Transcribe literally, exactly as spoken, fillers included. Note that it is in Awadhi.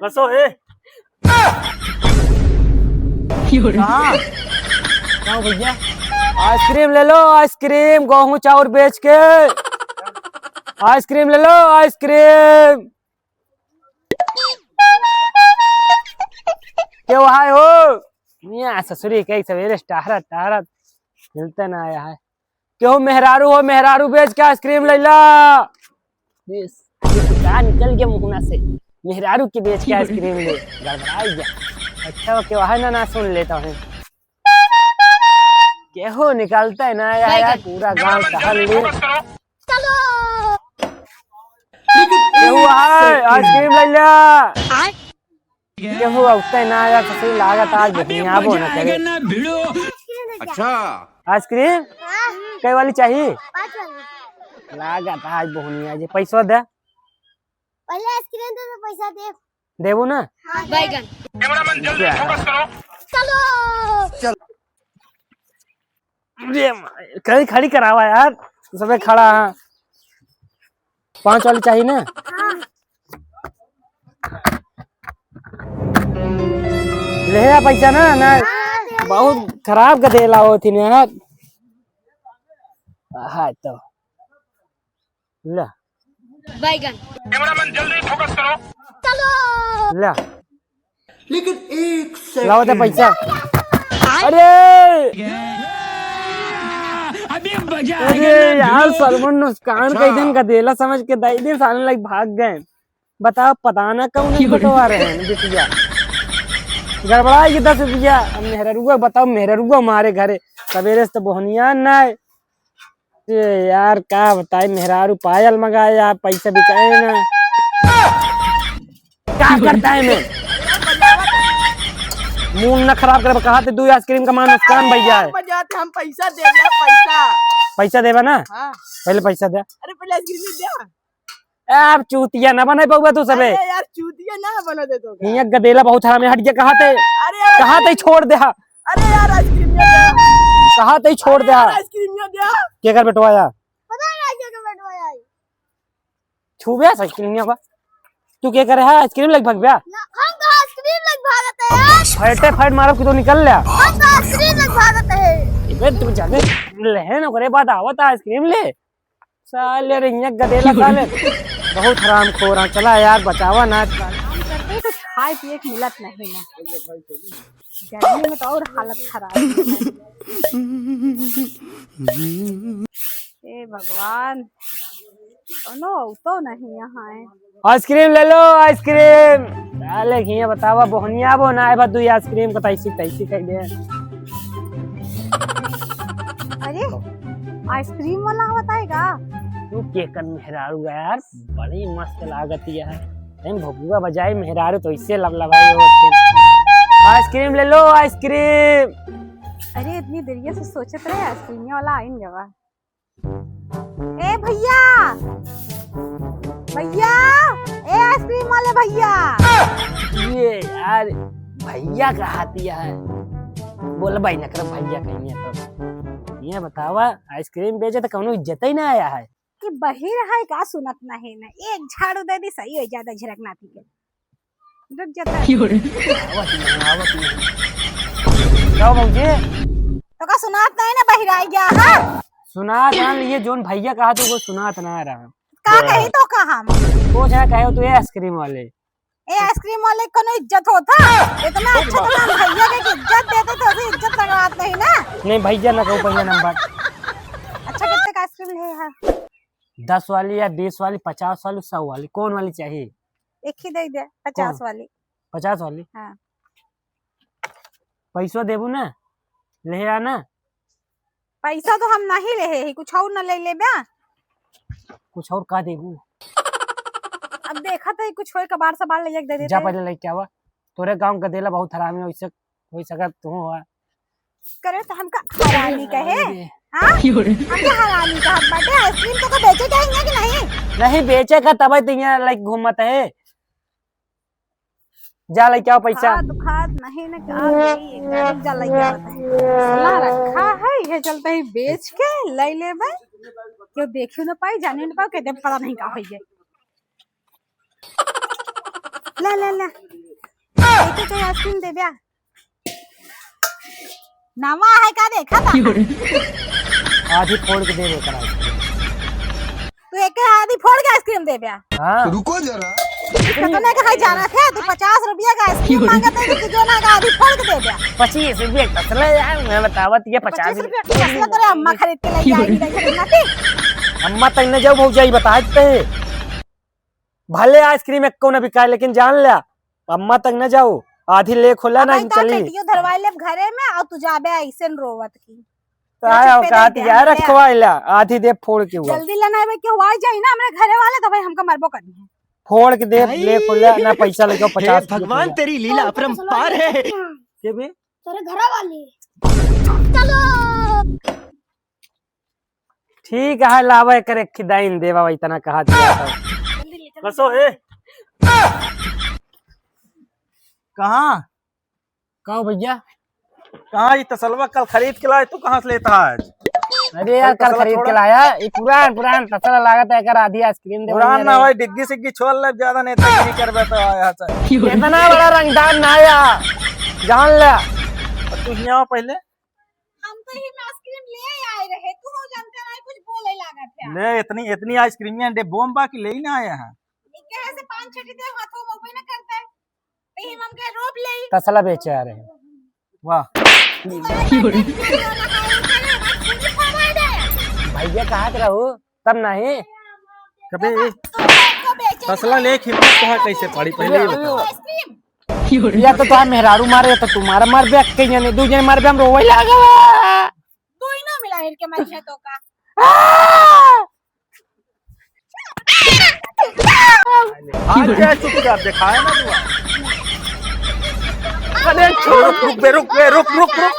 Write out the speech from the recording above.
बसो, ए। कहाँ? कहाँ भैया? आइसक्रीम ले लो, आइसक्रीम, गेहूं चाउर बेच के। आइसक्रीम ले लो, आइसक्रीम। के वहाँ हो? मियाँ ससुरी कई सवेरे से टहरत, टहरत, मिलते ना आया है। केहू मेहरारू हो, मेहरारू बेच के आइसक्रीम लैला। बेस, का निकल गया मुहना से, मेहरारू के बेच के आइसक्रीम ले, गड़बड़ाई गया। अच्छा, केहू है ना, ना सुन लेता हूँ। केहू निकलता है ना यार, यार, पूरा गांव टहल ले। केहू है, आइसक्रीम लैला। केहू अउते ना आया, ससुर लागत आज बहियाबो ना करे। अच्छा। आइसक्रीम? हाँ। कै वाली चाही? पाँच वाली। लागत आज बहनिया जे पैसवा दे। पहले आइसक्रीम दे, तो पैसा दे। देबू ना? हाँ, दे। बैगन। चलो। अरे माई, कहीं खड़ी करावा यार, सबे खड़ा है। पाँच वाली चाहिए ना? हाँ। ले आ पैसा ना, ना। हाँ, दे। बहुत खराब गदेला होती ने यार। हाँ तो। ला। बैगन। कैमरामैन, जल्दी फोकस करो। चलो। ला। लेकिन एक सेकंड। लाओ तो पैसा। अरे! अभी मजा आएगा अरे ना यार, भिड़ो। सरवन नुकसान अच्छा। कई दिन का देला समझ के दई दिन साले लाइक भाग गए। बताओ, पता ना कौन बंटवा रहे हैं बिटिया। गड़बड़ा ये दस रुपया। अब मेहररुआ बताओ, मेहररुआ मारे घरे। सवेरे से तो बोहनिया ना है। ए यार, का बताई, मेहरारू पायल मंगाए, आप पैसा बिकाए ना। का करता है मैं? मूड ना खराब करे, कहा थे दू आइसक्रीम का मान नुकसान भैया है। बजाते हम पैसा दे रहे हैं, पैसा। पैसा देबा ना? हाँ। पहले पैसा दे। अरे पहले आइसक्रीम दे। ए, अब चूतिया ना बने पउबा तू सबे। अरे यार, चूतिया ना बना दे तो का? हियाँ गदेला बहुत हरामी, हट गया, कहा थे? अरे यार, कहा थे छोड़ दे, हाँ। अरे यार, आइसक्रीम दे। कहा थे छोड़ दे, हाँ। अरे यार, आइसक्रीम दे। के कर बेटवाया? पता नहीं क्या कर बेटवाया है। छुबे आइसक्रीम नहीं होगा। तू के करे है? आइसक्रीम लग भाग गया। ना, हम तो आइसक्रीम लग भागते हैं यार। फटे फट मारो कि तो निकल ले। हम तो आइसक्रीम लग भागते हैं। इबे तू जाके ले है ना, ओकरे बाद आवत आइसक्रीम ले। साले रे, हियाँ गदेला साले। बहुत हरामखोर हैं। चला यार, बचावा ना। काम करते कुछ खाए पिए के मिलत नहीं ना। गर्मी में तो और हालत खराब है। हे भगवान, कोनो तो नहीं यहाँ है। आइसक्रीम ले लो, आइसक्रीम। साले हियाँ बतावा, बोहनिया बो ना, ए बा दुई आइसक्रीम को तैसी तैसी कह दे। अरे, आइसक्रीम वाला बताएगा? तू के कर मेहरारू है यार, बड़ी मस्त लागत है। हम भभुआ बजाई मेहरारू तो इससे लबलबाई होते। आइसक्रीम ले लो, आइसक्रीम। अरे, इतनी देरिया से सोचत रहे, आइसक्रीम वाला आइन गवा। ए भैया, भैया, ए आइसक्रीम वाले भैया। ये यार, भैया का हाथी है। बोल भाई, नकर भैया कहीं है तो। ये बतावा, आइसक्रीम बेचे तो कौनो इज्जत ही ना आया है। कि बहिर है का, सुनत नहीं ना। एक झाड़ू दे दी, सही हो जाता झिरक नाती के। रुक जाता। क्यों रे? आवत नहीं, आवत नहीं। का भौजी? तो का सुनात नहीं ना, बहिराई गया है? सुनात ना, ये जोन भैया कहा तो वो सुनात ना रहा। का कही तो का हम? कुछ ना कहे तो ये आइसक्रीम वाले। ए, आइसक्रीम वाले को कोनो इज्जत होता? इतना अच्छा तो नाम भैया के कि इज्जत देते तो उसे इज्जत लगात नहीं ना। नहीं भैया ना कहूँ, भैया नंबर। अच्छा, कितने का आइसक्रीम ले है? दस वाली या बीस वाली, पचास वाली, सौ वाली, कौन वाली चाहिए? एक ही दे दे, पचास कौन? वाली। पचास वाली? हाँ। पैसो देबू ना, ले आना। पैसा तो हम नहीं ले ही, कुछ और ना ले लेबे। कुछ और का देबू? अब देखा तो कुछ होई, कबार सबार ले जाके दे देते। जा पहले लेके आवा। तोरे गांव का देला बहुत हरामी, वैसे कोई सका तू हुआ। करे तो हमका हरामी कहे? अरे। हाँ? हमका हरामी कहा बाटे, आइसक्रीम तो का बेचे के है कि नहीं? नहीं बेचे का, तबे तो यहाँ लाइक घूमत है। जा लेके आओ पैसा। खात खात नहीं न का गई, एकदम जा लेके आवत है। साला रखा है, ये चलते ही बेच के ले लेबे। क्यों देखियो न पाई, जानियो न पाई, कहते पता नहीं का होई है। ला, ला, ला। एक एक आइसक्रीम दे ब्या। नवा है का देखा था? आधी फोड़ के दे दे करा। तू एक आधी फोड़ के आइसक्रीम दे ब्या। हाँ। रुको जरा। कितने का है जाना था? तू पचास रुपया का आइसक्रीम मांगा था, तू जो ना का आधी फोड़ के दे ब्या। पच्चीस रुपया का तसला यार, मैं बतावत ये पचास पच्चीस रुपया का तसला तोरे अम्मा खरीद के ले आई, नहीं खरीदना थी। अम्मा तक न जाओ भौजाई, बता देते। भले आइसक्रीम एक को ना बिकाए, लेकिन जान ल्या, अम्मा तक न जाओ, आधी ले खोला ना अबे तो चली। चटियो धरवाई ले घरे में, और तू जाबे ऐसे न रोवत की। तो आया चुप्पे औकात रह यार, जा, रखवाई ला, आधी दे फोड़ के हुआ। जल्दी लेना है भाई, क्यों हुआ जाई ना हमरे घरे वाले, तो भाई हमका मरबो करनी है। फोड़ के दे, ले खोला ना, पैसा लेके हे पचास रुपया। भगवान, तेरी लीला अपरंपार है। के बे? तेरे घरा वाले। चलो। ठीक है, लावा एकर एक खिदाइन देवा, इतना कहा दिया था। कसो है? कहाँ? कहाँ भैया? कहाँ ये तसलवा कल खरीद के लाए, तू कहाँ से लेता है आज? अरे यार, कल कल तसला खरीद छोड़ा। के लाया, ये पुरान, पुरान तसला लागत है, एकर आधी आइसक्रीम दे पुरान भैया ना रे। भाई, डिग्गी सिग्गी छोड़ ले, ज्यादा नेतागिरी करबे तो आया था। इतना बड़ा रंगदार ना आया, जान ले। तू यहाँ पहले हम तो ही में आइसक्रीम ले आए रहे, तू हो जानते नहीं कुछ बोले लागत है। ले, इतनी, इतनी आइसक्रीम है, डे बोम बाकी ले ही ना आया है। ये कहे से पाँच छठी दे हाथों में ऊपर न करते, तो ही हम के रोप ले। तसला बेचे आ रहे हैं। वाह। भैया कहाँ के रहू? तब नहीं। कबे तसला ले खिदमत कहाँ कैसे पड़ी, पहले ये बताओ। आइसक्रीम। या तो तोहार मेहरारू मारे, या तो तू मार, मार बे, कहीं नहीं, दू जने मार बे, हम रोवे लागल। दोनों मिला हिर के मारी है तो का? आ! आज क्या चुपचाप दिखाए ना तू। अरे छोड़। रुक, रुक बे, रुक बे, रुक, रुक, रुक।